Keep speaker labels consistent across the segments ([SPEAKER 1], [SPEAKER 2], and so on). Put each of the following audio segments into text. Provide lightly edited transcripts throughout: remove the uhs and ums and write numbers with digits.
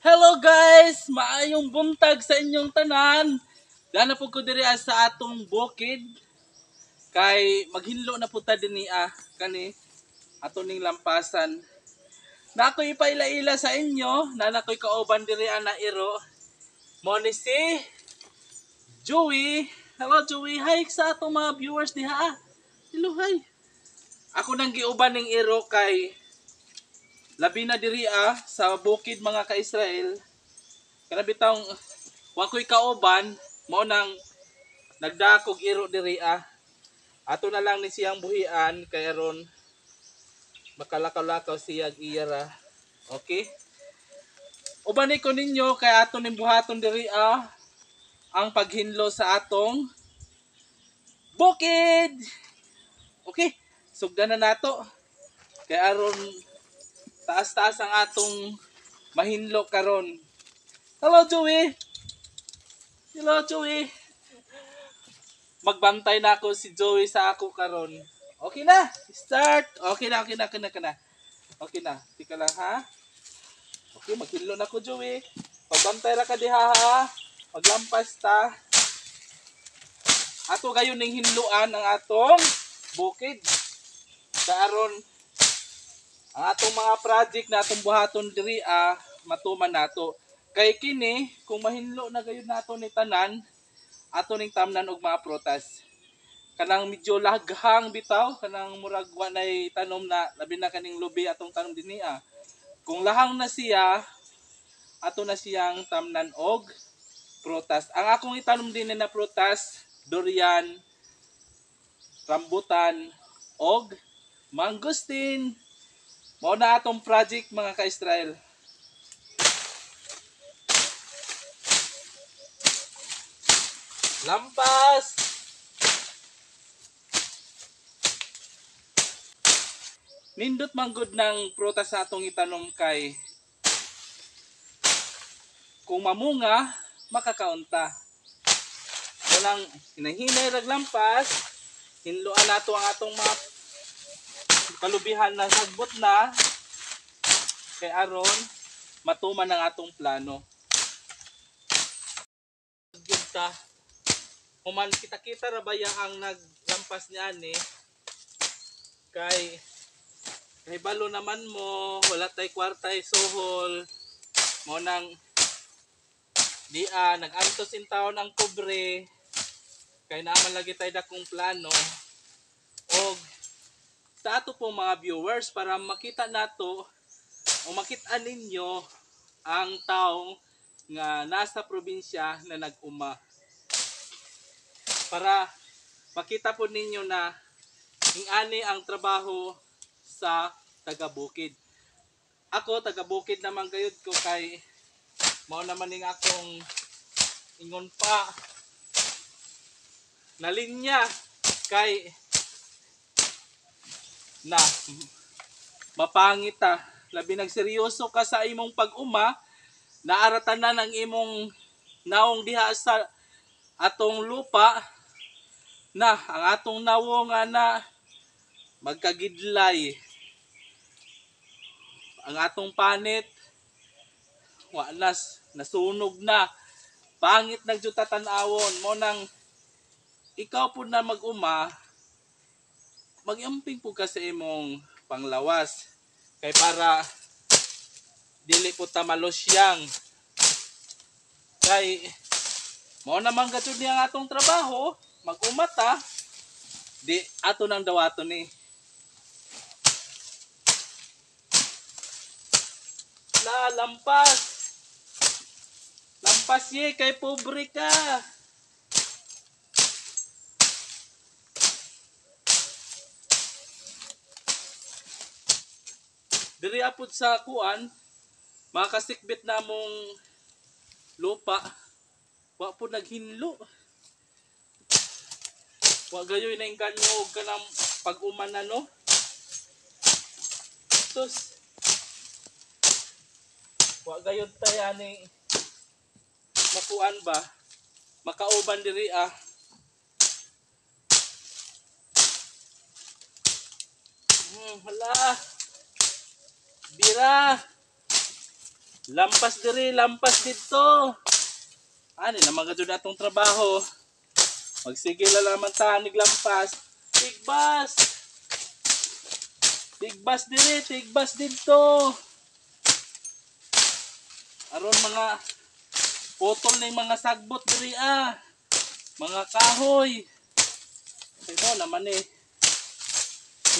[SPEAKER 1] Hello guys! Maayong buntag sa inyong tanan. Dana po ko diri sa atong bukid. Kay maghinlo na po ta dinhi kani ato ning lampasan. Na ako'y ipaila-ila sa inyo, na nako'y kauban diri na iro. Mo ni si Joey. Hello Joey, hi sa atong mga viewers diha. Hello, hi. Ako nang giuban ning iro kay labi na diri sa bukid mga ka-Israel. Kana bitawng wa ko'y kauban, mao nang nagdakog iro diri. Ato na lang ni siyang buhian kay aron makalakaw-lakaw siya iyara. Okay? Uban ko ninyo kay ato ning buhaton diri ang paghinlo sa atong bukid. Okay, sugdan na nato kay aron taas-taas ang atong mahinlo karon. Hello Joey. Hello Joey. Magbantay na ako si Joey sa ako karon. Okay na. Start. Okay na, okay na, okay na, okay na. Okay na. Tika lang ha. Okay, maghinlo na ko Joey. Pagbantay ra ka diha ha. Paglampas ta. Ato gayon ning hinluan ang atong bukid. Sa aron ang atong mga project na atong buhaton diri matuman nato. Kay kini kung mahinlo na gayon nato ni tanan, ato ning tamnan og mga prutas. Kanang medyo laghang bitaw, kanang murag wa nay tanom na, labi na kaning lubi atong tanom dinhi. Kung lahang na siya, ato na siyang tamnan og prutas. Ang akong itanom dinhi na prutas, durian, rambutan og mangosteen. Mao na atong project mga ka-Israel. Lampas! Nindot manggod ng prutas sa atong itanom kay kung mamunga, makakaunta. Walang hinahinay raglampas, hinluan nato ang atong mga kalubihan na sagbot na kay aron matuman ang atong plano. Gyud ta. Human kita-kita ra baya ang naglampas ni ani kay kahibalo naman mo, wala tay kwarta suhol. Mo nang di nag-antos in taon ang pobre kay naaman lagi tay dakong plano. Og sa ato po mga viewers para makita nato o makita ninyo ang taong nga nasa probinsya na nag-uma. Para makita po ninyo na ingani ang trabaho sa taga-bukid. Ako taga-bukid naman gayud ko kay mao naman ning akong ingon pa na linya kay na mapangit ta. Labi nagseryoso ka sa imong pag-uma, naaratan na ng imong naong diha sa atong lupa na ang atong nawong nga na magkagidlay. Ang atong panit wa nas nasunog na. Pangit nagjuta tan-awon mo nang ikaw pud na mag-uma, mag-amping po ka sa imong panglawas kay para dili po ta malosyang. Kay mao naman gatud niya ang atong trabaho, mag-uma ta, di ato nang dawaton ni. La lampas. Lampas ye kay pobre ka. Diri apod sa kuan, mga kasikbit na mong lupa, wa po naghinlo. Wa gayoy na ingganyo og kanang pag-uman na no. Tus. Wa gayod tay ani makuan ba? Makauban diri Hala. Bira. Lampas diri, lampas didto. Ani naman gud atong trabaho. Magsige la naman ta lampas. Tigbas. Tigbas diri, tigbas didto. Aron mga putol na yung mga sagbot diri ah. Mga kahoy. Kay mo naman eh.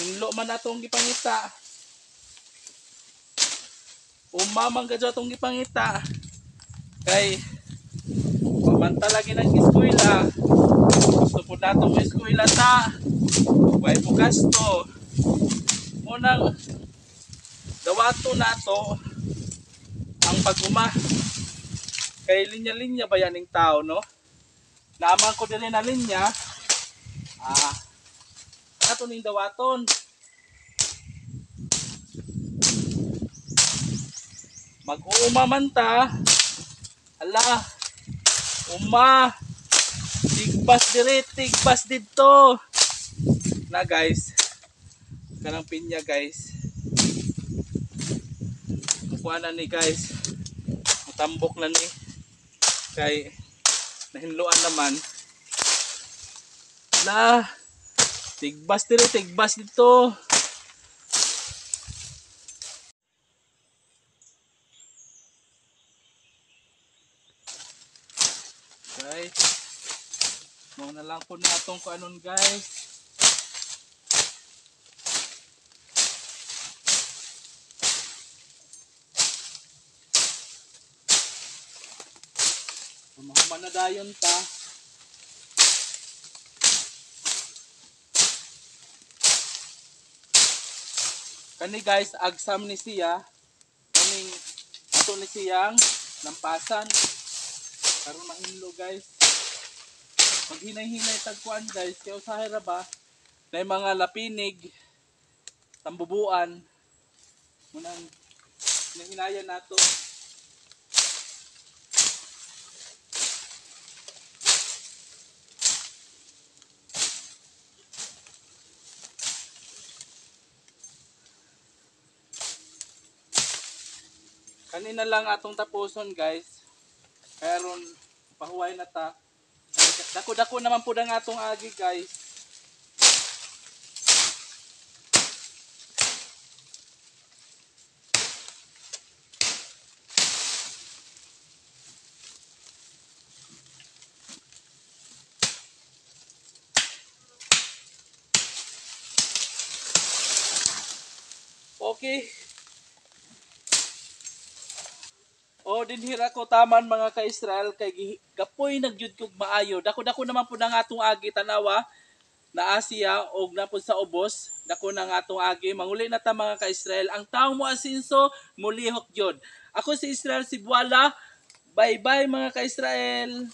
[SPEAKER 1] Hinlo man atong gipangita. Umamang gadyo atong gipangita. Kay pamanta lagi ng eskwela. Gusto po nato mo eskwela ta. Way po gasto. Munang dawato nato ang pag-uma. Kay linya-linya ba yan ning tao, no? Naman ko din na linya. Ato ning dawaton. Mag-uuma man ta. Ala. Uma. Tigbas dire, tigbas didto. Na guys. Kanang pinya guys. Mukuha na ni guys. Mutambok na ni. Kay nahinloan naman. La. Tigbas dire, tigbas dito. Guys, mo na lang po na atong kuanon guys. Mahuman na dayon ta. Kani guys, agsam ni siya. Kaning ato ni siyang lampasan. Karon mahinlo guys. Maghinay-hinay tagkuan guys kay usahay ra ba na mga lapinig tambubuan munang hinayan nato. Kanina lang atong tapuson guys. Karon pahuway na ta. Dako-dako naman po ang atong agi guys. Okay. O dinhira ko taman mga ka-Israel kay kapoy nagyud kog maayo. Dako-dako naman pud ang atong agi tanawa na Asia og napod sa ubos. Dako na ang atong agi. Manguli na ta mga ka-Israel. Ang taong mo asinso mulihok gyud. Ako si Israel Sibuala. Bye-bye mga ka-Israel.